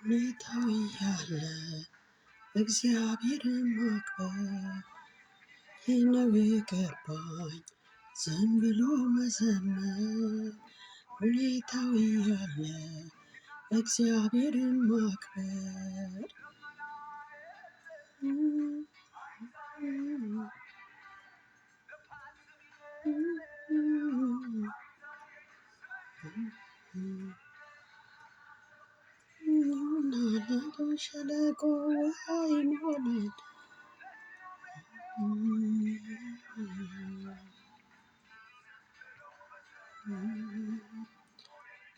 ሁኔታው እያለ እግዚአብሔርን ማክበር ይህ ነው የገባኝ፣ ዝም ብሎ መዘመር። ሁኔታው እያለ እግዚአብሔርን ማክበር። ይሆናል ሸለቆ ውሃ ይሞላል።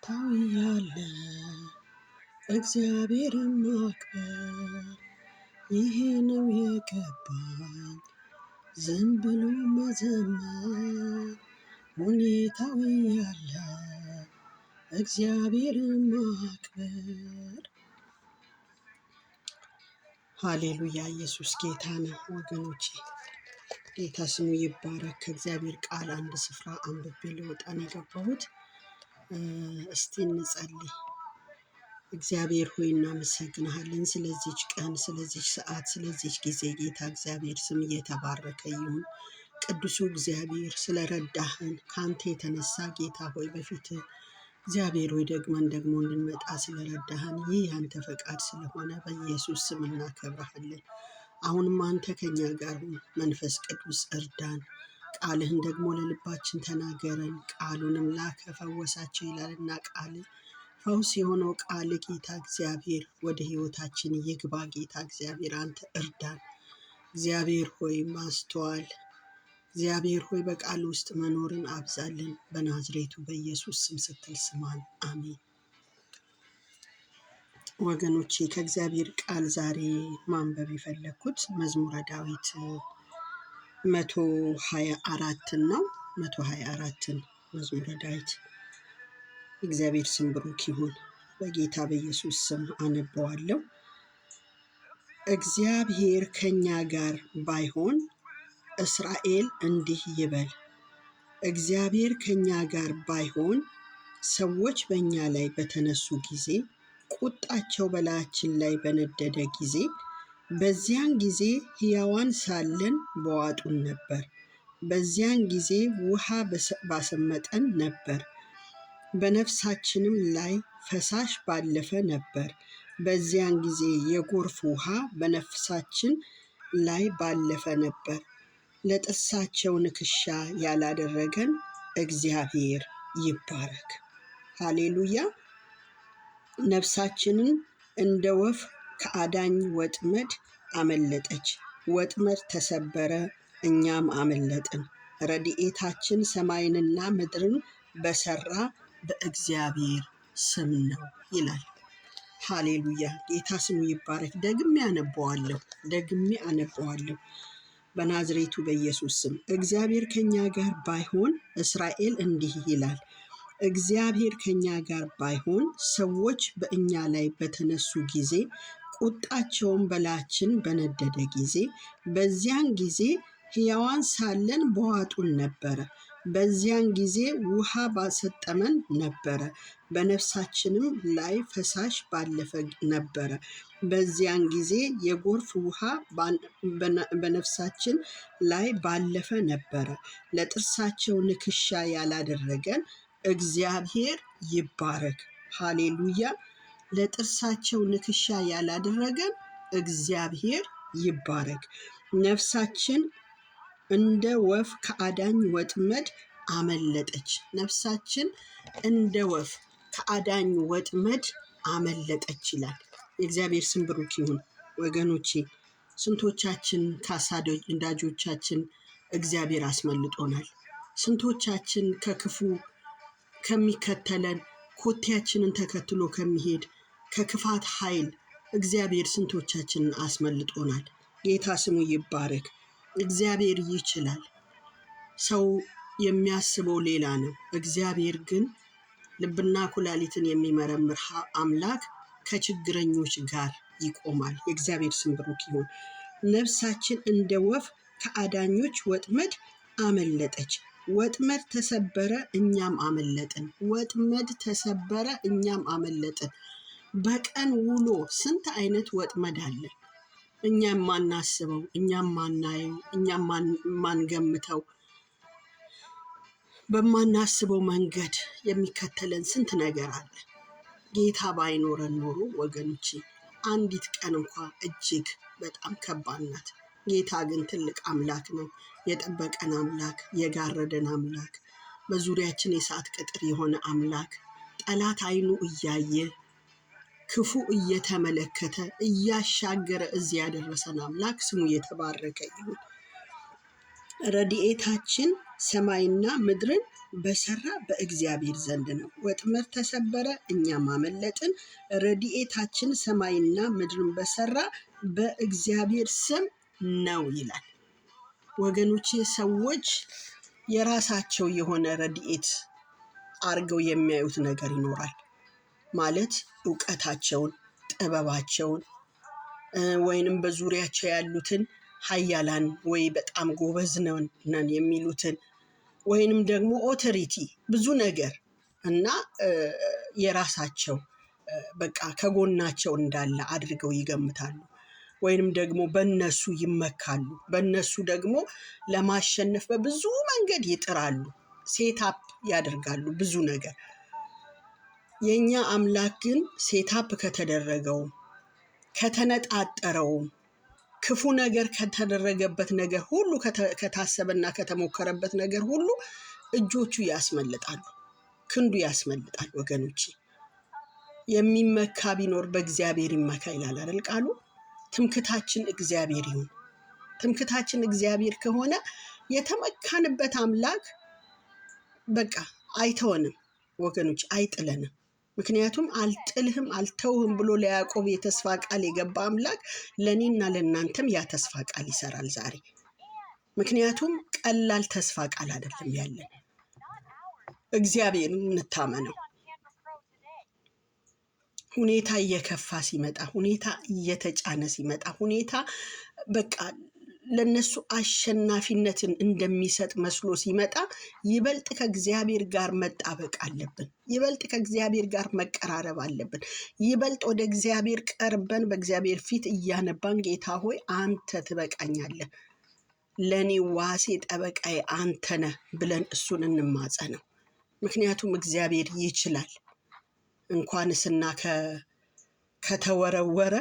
ታው እያለ እግዚአብሔርን ማክበር ይሄ ነው የገባኝ፣ ዝም ብሎ መዘመር። ሁኔታው እያለ እግዚአብሔርን ማክበር። ሃሌሉያ! ኢየሱስ ጌታ ነው ወገኖቼ። ጌታ ስሙ ይባረክ። ከእግዚአብሔር ቃል አንድ ስፍራ አንብቤ ልወጣ ነው የገባሁት። እስቲ እንጸልይ። እግዚአብሔር ሆይ እናመሰግንሃለን ስለዚች ቀን፣ ስለዚች ሰዓት፣ ስለዚች ጊዜ። ጌታ እግዚአብሔር ስም እየተባረከ ይሁን። ቅዱሱ እግዚአብሔር ስለረዳህን፣ ከአንተ የተነሳ ጌታ ሆይ በፊትህ እግዚአብሔር ሆይ ደግመን ደግሞ እንድንመጣ ስለረዳህን፣ ይህ ያንተ ፈቃድ ስለሆነ በኢየሱስ ስም እናከብረሃለን። አሁንም አንተ ከኛ ጋር ሁን። መንፈስ ቅዱስ እርዳን። ቃልህን ደግሞ ለልባችን ተናገረን። ቃሉንም ላከ ፈወሳቸው ይላልና ቃል ፈውስ የሆነው ቃል ጌታ እግዚአብሔር ወደ ህይወታችን ይግባ። ጌታ እግዚአብሔር አንተ እርዳን። እግዚአብሔር ሆይ ማስተዋል፣ እግዚአብሔር ሆይ በቃል ውስጥ መኖርን አብዛልን። በናዝሬቱ በኢየሱስ ስም ስትል ስማን። አሜን። ወገኖቼ፣ ከእግዚአብሔር ቃል ዛሬ ማንበብ የፈለግኩት መዝሙረ ዳዊት 124ን ነው። 124ን መዝሙረ ዳዊት። እግዚአብሔር ስም ብሩክ ይሁን። በጌታ በኢየሱስ ስም አነበዋለሁ። እግዚአብሔር ከኛ ጋር ባይሆን፣ እስራኤል እንዲህ ይበል፣ እግዚአብሔር ከኛ ጋር ባይሆን፣ ሰዎች በእኛ ላይ በተነሱ ጊዜ፣ ቁጣቸው በላያችን ላይ በነደደ ጊዜ፣ በዚያን ጊዜ ሕያዋን ሳለን በዋጡን ነበር። በዚያን ጊዜ ውሃ ባሰመጠን ነበር፣ በነፍሳችንም ላይ ፈሳሽ ባለፈ ነበር። በዚያን ጊዜ የጎርፍ ውሃ በነፍሳችን ላይ ባለፈ ነበር። ለጥርሳቸው ንክሻ ያላደረገን እግዚአብሔር ይባረክ። ሃሌሉያ። ነፍሳችንን እንደ ወፍ ከአዳኝ ወጥመድ አመለጠች። ወጥመድ ተሰበረ፣ እኛም አመለጥን። ረድኤታችን ሰማይንና ምድርን በሰራ በእግዚአብሔር ስም ነው ይላል። ሃሌሉያ። ጌታ ስሙ ይባረክ። ደግሜ አነበዋለሁ፣ ደግሜ አነበዋለሁ። በናዝሬቱ በኢየሱስ ስም። እግዚአብሔር ከኛ ጋር ባይሆን፣ እስራኤል እንዲህ ይላል፣ እግዚአብሔር ከኛ ጋር ባይሆን፣ ሰዎች በእኛ ላይ በተነሱ ጊዜ፣ ቁጣቸውን በላያችን በነደደ ጊዜ፣ በዚያን ጊዜ ሕያዋን ሳለን በዋጡን ነበረ። በዚያን ጊዜ ውሃ ባሰጠመን ነበረ፣ በነፍሳችንም ላይ ፈሳሽ ባለፈ ነበረ። በዚያን ጊዜ የጎርፍ ውሃ በነፍሳችን ላይ ባለፈ ነበረ። ለጥርሳቸው ንክሻ ያላደረገን እግዚአብሔር ይባረክ። ሃሌሉያ። ለጥርሳቸው ንክሻ ያላደረገን እግዚአብሔር ይባረክ። ነፍሳችን እንደ ወፍ ከአዳኝ ወጥመድ አመለጠች። ነፍሳችን እንደ ወፍ ከአዳኝ ወጥመድ አመለጠች ይላል። የእግዚአብሔር ስም ብሩክ ይሁን ወገኖቼ። ስንቶቻችን ከአሳዳጆቻችን እግዚአብሔር አስመልጦናል? ስንቶቻችን ከክፉ ከሚከተለን፣ ኮቴያችንን ተከትሎ ከሚሄድ ከክፋት ኃይል እግዚአብሔር ስንቶቻችንን አስመልጦናል? ጌታ ስሙ ይባረክ። እግዚአብሔር ይችላል። ሰው የሚያስበው ሌላ ነው። እግዚአብሔር ግን ልብና ኩላሊትን የሚመረምር አምላክ ከችግረኞች ጋር ይቆማል። የእግዚአብሔር ስም ብሩክ ይሁን። ነፍሳችን እንደ ወፍ ከአዳኞች ወጥመድ አመለጠች። ወጥመድ ተሰበረ፣ እኛም አመለጥን። ወጥመድ ተሰበረ፣ እኛም አመለጥን። በቀን ውሎ ስንት አይነት ወጥመድ አለ። እኛ የማናስበው፣ እኛ የማናየው፣ እኛ የማንገምተው፣ በማናስበው መንገድ የሚከተለን ስንት ነገር አለ። ጌታ ባይኖረን ኖሮ ወገኖቼ አንዲት ቀን እንኳ እጅግ በጣም ከባድ ናት። ጌታ ግን ትልቅ አምላክ ነው። የጠበቀን አምላክ፣ የጋረደን አምላክ፣ በዙሪያችን የእሳት ቅጥር የሆነ አምላክ፣ ጠላት ዓይኑ እያየ ክፉ እየተመለከተ እያሻገረ እዚህ ያደረሰን አምላክ ስሙ የተባረከ ይሁን። ረድኤታችን ሰማይና ምድርን በሰራ በእግዚአብሔር ዘንድ ነው። ወጥመድ ተሰበረ፣ እኛም አመለጥን። ረድኤታችን ሰማይና ምድርን በሰራ በእግዚአብሔር ስም ነው ይላል። ወገኖቼ ሰዎች የራሳቸው የሆነ ረድኤት አርገው የሚያዩት ነገር ይኖራል። ማለት እውቀታቸውን፣ ጥበባቸውን፣ ወይንም በዙሪያቸው ያሉትን ሀያላን ወይ በጣም ጎበዝ ነን የሚሉትን ወይንም ደግሞ authority ብዙ ነገር እና የራሳቸው በቃ ከጎናቸው እንዳለ አድርገው ይገምታሉ። ወይንም ደግሞ በነሱ ይመካሉ። በነሱ ደግሞ ለማሸነፍ በብዙ መንገድ ይጥራሉ። Set up ያደርጋሉ ብዙ ነገር። የኛ አምላክ ግን set up ከተደረገውም ከተነጣጠረውም ክፉ ነገር ከተደረገበት ነገር ሁሉ ከታሰበና ከተሞከረበት ነገር ሁሉ እጆቹ ያስመልጣሉ፣ ክንዱ ያስመልጣል። ወገኖቼ የሚመካ ቢኖር በእግዚአብሔር ይመካ ይላል አይደል ቃሉ። ትምክታችን እግዚአብሔር ይሁን። ትምክታችን እግዚአብሔር ከሆነ የተመካንበት አምላክ በቃ አይተወንም ወገኖች፣ አይጥለንም። ምክንያቱም አልጥልህም አልተውህም ብሎ ለያዕቆብ የተስፋ ቃል የገባ አምላክ ለእኔና ለእናንተም ያ ተስፋ ቃል ይሰራል ዛሬ። ምክንያቱም ቀላል ተስፋ ቃል አይደለም ያለን። እግዚአብሔርን እንታመነው። ሁኔታ እየከፋ ሲመጣ፣ ሁኔታ እየተጫነ ሲመጣ፣ ሁኔታ በቃ ለነሱ አሸናፊነትን እንደሚሰጥ መስሎ ሲመጣ ይበልጥ ከእግዚአብሔር ጋር መጣበቅ አለብን። ይበልጥ ከእግዚአብሔር ጋር መቀራረብ አለብን። ይበልጥ ወደ እግዚአብሔር ቀርበን በእግዚአብሔር ፊት እያነባን ጌታ ሆይ አንተ ትበቃኛለህ፣ ለእኔ ዋሴ ጠበቃዬ አንተ ነህ ብለን እሱን እንማጸነው። ምክንያቱም እግዚአብሔር ይችላል። እንኳንስና ከተወረወረ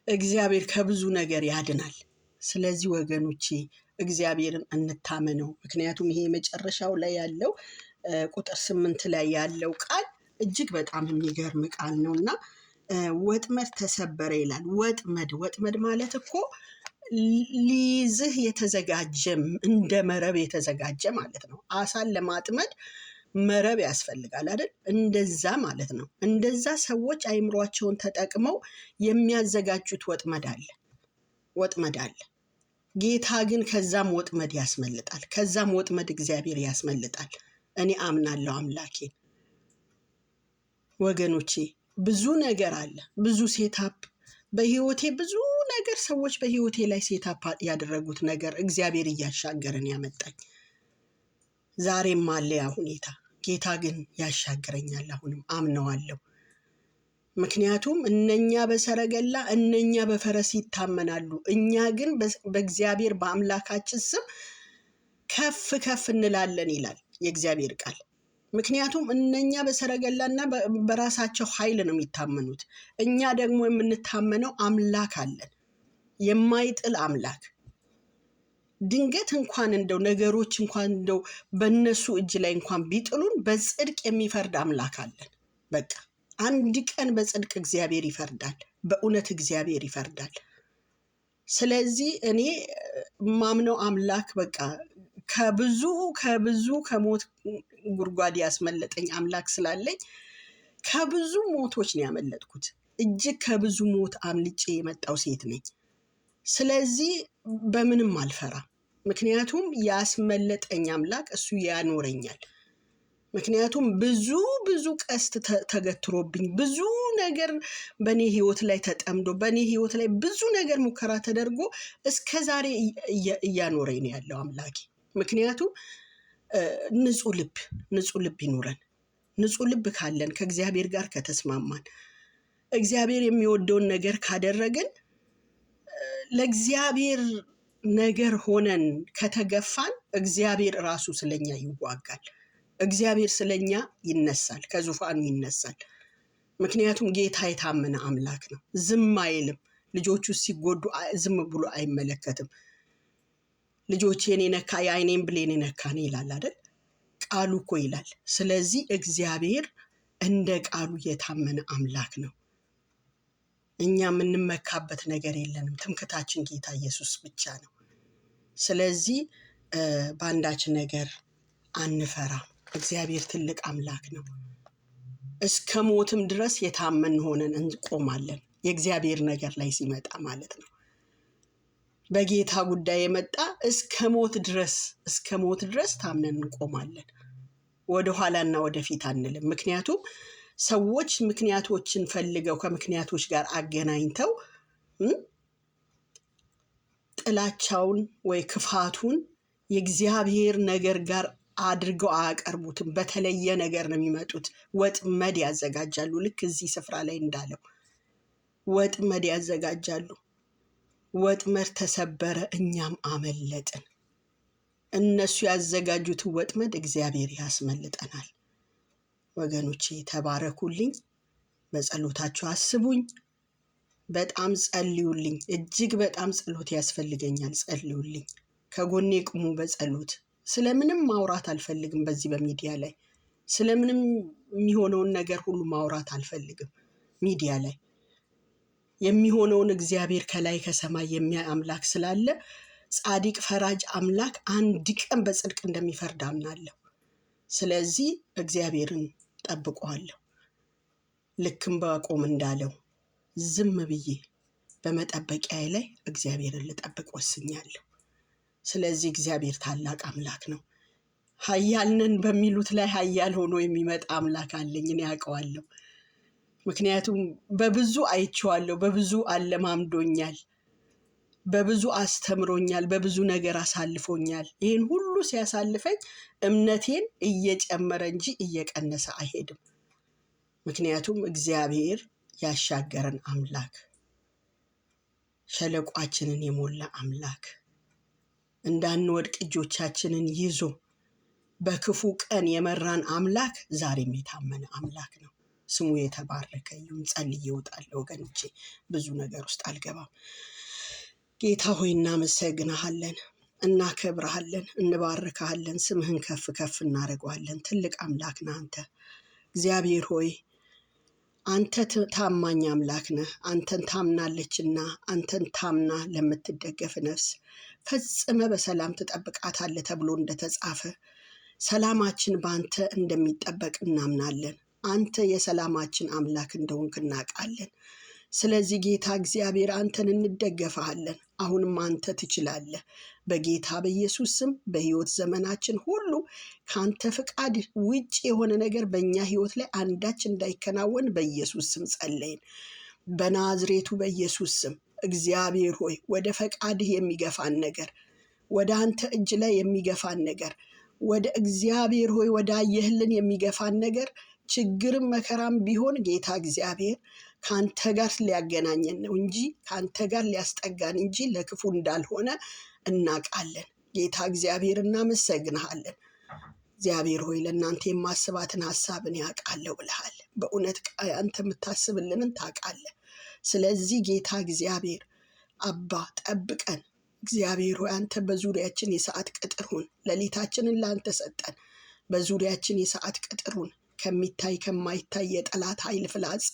እግዚአብሔር ከብዙ ነገር ያድናል። ስለዚህ ወገኖቼ እግዚአብሔርን እንታመነው። ምክንያቱም ይሄ መጨረሻው ላይ ያለው ቁጥር 8 ላይ ያለው ቃል እጅግ በጣም የሚገርም ቃል ነው እና ወጥመድ ተሰበረ ይላል። ወጥመድ ማለት እኮ ሊይዝህ የተዘጋጀ እንደ መረብ የተዘጋጀ ማለት ነው። አሳን ለማጥመድ መረብ ያስፈልጋል አይደል? እንደዛ ማለት ነው። እንደዛ ሰዎች አይምሯቸውን ተጠቅመው የሚያዘጋጁት ወጥመድ አለ፣ ወጥመድ አለ። ጌታ ግን ከዛም ወጥመድ ያስመልጣል። ከዛም ወጥመድ እግዚአብሔር ያስመልጣል። እኔ አምናለሁ አምላኬን። ወገኖቼ ብዙ ነገር አለ፣ ብዙ set up በህይወቴ ብዙ ነገር ሰዎች በህይወቴ ላይ set up ያደረጉት ነገር እግዚአብሔር እያሻገረን ያመጣኝ ዛሬም አለ ያ ሁኔታ። ጌታ ግን ያሻግረኛል። አሁንም አምነዋለሁ። ምክንያቱም እነኛ በሰረገላ እነኛ በፈረስ ይታመናሉ፣ እኛ ግን በእግዚአብሔር በአምላካችን ስም ከፍ ከፍ እንላለን ይላል የእግዚአብሔር ቃል። ምክንያቱም እነኛ በሰረገላና በራሳቸው ኃይል ነው የሚታመኑት። እኛ ደግሞ የምንታመነው አምላክ አለን፣ የማይጥል አምላክ። ድንገት እንኳን እንደው ነገሮች እንኳን እንደው በእነሱ እጅ ላይ እንኳን ቢጥሉን በጽድቅ የሚፈርድ አምላክ አለን። በቃ አንድ ቀን በጽድቅ እግዚአብሔር ይፈርዳል። በእውነት እግዚአብሔር ይፈርዳል። ስለዚህ እኔ ማምነው አምላክ በቃ ከብዙ ከብዙ ከሞት ጉድጓድ ያስመለጠኝ አምላክ ስላለኝ ከብዙ ሞቶች ነው ያመለጥኩት። እጅግ ከብዙ ሞት አምልጬ የመጣው ሴት ነኝ። ስለዚህ በምንም አልፈራም። ምክንያቱም ያስመለጠኝ አምላክ እሱ ያኖረኛል። ምክንያቱም ብዙ ብዙ ቀስት ተገትሮብኝ ብዙ ነገር በእኔ ህይወት ላይ ተጠምዶ በእኔ ህይወት ላይ ብዙ ነገር ሙከራ ተደርጎ እስከ ዛሬ እያኖረኝ ነው ያለው አምላኬ። ምክንያቱም ንጹህ ልብ ይኑረን። ንጹህ ልብ ካለን፣ ከእግዚአብሔር ጋር ከተስማማን፣ እግዚአብሔር የሚወደውን ነገር ካደረግን፣ ለእግዚአብሔር ነገር ሆነን ከተገፋን እግዚአብሔር ራሱ ስለኛ ይዋጋል። እግዚአብሔር ስለኛ ይነሳል፣ ከዙፋኑ ይነሳል። ምክንያቱም ጌታ የታመነ አምላክ ነው። ዝም አይልም። ልጆቹ ሲጎዱ ዝም ብሎ አይመለከትም። ልጆቼን የነካ የዓይኔን ብሌን የነካ ነው ይላል አይደል? ቃሉ እኮ ይላል። ስለዚህ እግዚአብሔር እንደ ቃሉ የታመነ አምላክ ነው። እኛ የምንመካበት ነገር የለንም። ትምክታችን ጌታ ኢየሱስ ብቻ ነው። ስለዚህ በአንዳች ነገር አንፈራም። እግዚአብሔር ትልቅ አምላክ ነው። እስከ ሞትም ድረስ የታመን ሆነን እንቆማለን። የእግዚአብሔር ነገር ላይ ሲመጣ ማለት ነው። በጌታ ጉዳይ የመጣ እስከ ሞት ድረስ፣ እስከ ሞት ድረስ ታምነን እንቆማለን። ወደ ኋላና ወደፊት አንልም። ምክንያቱም ሰዎች ምክንያቶችን ፈልገው ከምክንያቶች ጋር አገናኝተው ጥላቻውን ወይ ክፋቱን የእግዚአብሔር ነገር ጋር አድርገው አያቀርቡትም። በተለየ ነገር ነው የሚመጡት። ወጥመድ ያዘጋጃሉ። ልክ እዚህ ስፍራ ላይ እንዳለው ወጥመድ ያዘጋጃሉ። ወጥመድ ተሰበረ፣ እኛም አመለጥን። እነሱ ያዘጋጁትን ወጥመድ እግዚአብሔር ያስመልጠናል። ወገኖቼ ተባረኩልኝ። በጸሎታችሁ አስቡኝ። በጣም ጸልዩልኝ። እጅግ በጣም ጸሎት ያስፈልገኛል። ጸልዩልኝ። ከጎኔ ቁሙ በጸሎት። ስለምንም ማውራት አልፈልግም። በዚህ በሚዲያ ላይ ስለምንም የሚሆነውን ነገር ሁሉ ማውራት አልፈልግም። ሚዲያ ላይ የሚሆነውን እግዚአብሔር ከላይ ከሰማይ የሚያይ አምላክ ስላለ፣ ጻድቅ ፈራጅ አምላክ አንድ ቀን በጽድቅ እንደሚፈርድ አምናለሁ። ስለዚህ እግዚአብሔርን ጠብቀዋለሁ። ልክ ዕንባቆም እንዳለው ዝም ብዬ በመጠበቂያዬ ላይ እግዚአብሔርን ልጠብቅ ወስኛለሁ። ስለዚህ እግዚአብሔር ታላቅ አምላክ ነው። ኃያል ነን በሚሉት ላይ ኃያል ሆኖ የሚመጣ አምላክ አለኝ። እኔ አውቀዋለሁ። ምክንያቱም በብዙ አይቼዋለሁ፣ በብዙ አለማምዶኛል፣ በብዙ አስተምሮኛል፣ በብዙ ነገር አሳልፎኛል። ይህን ሁሉ ሲያሳልፈኝ እምነቴን እየጨመረ እንጂ እየቀነሰ አይሄድም። ምክንያቱም እግዚአብሔር ያሻገረን አምላክ፣ ሸለቋችንን የሞላ አምላክ፣ እንዳንወድቅ እጆቻችንን ይዞ በክፉ ቀን የመራን አምላክ ዛሬም የታመነ አምላክ ነው። ስሙ የተባረከ ይሁን። ጸልዬ እወጣለሁ ወገኖቼ፣ ብዙ ነገር ውስጥ አልገባም። ጌታ ሆይ እናመሰግንሃለን፣ እናከብረሃለን፣ እንባርክሃለን፣ ስምህን ከፍ ከፍ እናደርገዋለን። ትልቅ አምላክ ነህ አንተ። እግዚአብሔር ሆይ አንተ ታማኝ አምላክ ነህ። አንተን ታምናለችና አንተን ታምና ለምትደገፍ ነፍስ ፈጽመህ በሰላም ትጠብቃታለህ ተብሎ እንደተጻፈ ሰላማችን በአንተ እንደሚጠበቅ እናምናለን። አንተ የሰላማችን አምላክ እንደሆንክ እናውቃለን። ስለዚህ ጌታ እግዚአብሔር አንተን እንደገፋለን። አሁንም አንተ ትችላለህ። በጌታ በኢየሱስ ስም በሕይወት ዘመናችን ሁሉ ከአንተ ፍቃድ ውጭ የሆነ ነገር በእኛ ሕይወት ላይ አንዳች እንዳይከናወን በኢየሱስ ስም ጸለይን። በናዝሬቱ በኢየሱስ ስም እግዚአብሔር ሆይ ወደ ፈቃድህ የሚገፋን ነገር፣ ወደ አንተ እጅ ላይ የሚገፋን ነገር፣ ወደ እግዚአብሔር ሆይ ወዳየህልን የሚገፋን ነገር ችግርም መከራም ቢሆን ጌታ እግዚአብሔር ከአንተ ጋር ሊያገናኘን ነው እንጂ፣ ከአንተ ጋር ሊያስጠጋን እንጂ ለክፉ እንዳልሆነ እናውቃለን። ጌታ እግዚአብሔር እናመሰግንሃለን። እግዚአብሔር ሆይ ለእናንተ የማስባትን ሀሳብን ያውቃለሁ ብለሃል። በእውነት አንተ የምታስብልንን ታውቃለህ። ስለዚህ ጌታ እግዚአብሔር አባ ጠብቀን። እግዚአብሔር ሆይ አንተ በዙሪያችን የሰዓት ቅጥር ሁን። ሌሊታችንን ለአንተ ሰጠን። በዙሪያችን የሰዓት ቅጥር ሁን። ከሚታይ ከማይታይ የጠላት ኃይል ፍላጻ፣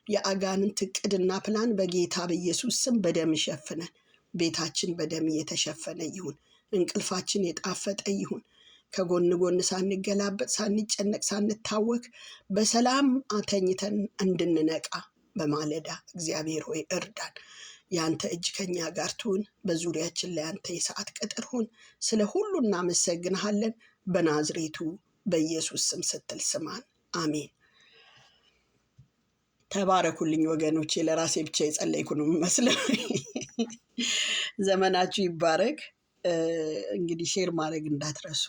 የአጋንንት እቅድና ፕላን በጌታ በኢየሱስ ስም በደም ሸፍነን። ቤታችን በደም የተሸፈነ ይሁን። እንቅልፋችን የጣፈጠ ይሁን። ከጎን ጎን ሳንገላበጥ፣ ሳንጨነቅ፣ ሳንታወክ በሰላም ተኝተን እንድንነቃ በማለዳ እግዚአብሔር ሆይ እርዳን። የአንተ እጅ ከኛ ጋር ትሁን። በዙሪያችን ላይ አንተ የሰዓት ቅጥር ሁን። ስለ ሁሉ እናመሰግንሃለን። በናዝሬቱ በኢየሱስ ስም ስትል ስማን። አሜን። ተባረኩልኝ ወገኖቼ። ለራሴ ብቻ የጸለይኩ ነው የሚመስለው። ዘመናችሁ ይባረክ። እንግዲህ share ማድረግ እንዳትረሱ።